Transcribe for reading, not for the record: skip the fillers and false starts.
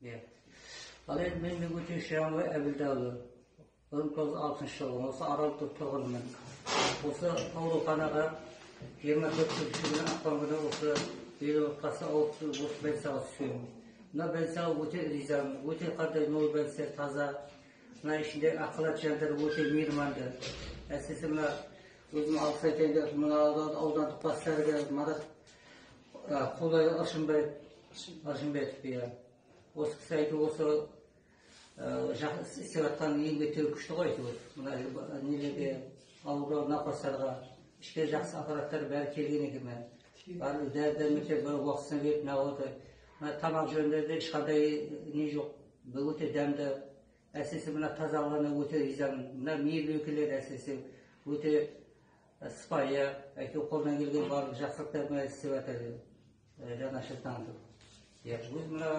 Иә. Ал енді мен Өтеш Жаңабай Әбілдаұлы, 1960 жылғы осы Аралдың тұрғынымын. Осы ауруханаға 24 күні, ақпан күні осы елу отбасы ауырып, осы больницаға түскенмін. Мына больницаға өте ризамын. Өте қандай новый больница, таза. Мына ішінде ақ халатты жандар өте мейірманды. Әсіресе мына өзім алғыс айтайын деп, мына аудандық бас дәрігері Марат Қолай Ыршымбетов, иә, осы кісі әйтеуір осы істеп жатқан еңбектері күшті ғой әйтеуір. Мына нелерге, ауру науқастарға ішке жақсы аппараттар бәрі келген екен, міне, барлық дәрі дәрмектер бәрі уақытысына беріп, мына отыр. Мына тамақ жөнінде де ешқандай не жоқ, бұл өте дәмді. Әсіресе мына тазалығына өте ризамын. Мына мейірбикелер әсіресе өте сыпайы, әйтеуір қолдан келген барлық жақсылықтар мына істеп жатыр, жанашыр танытып, иә, өз мына.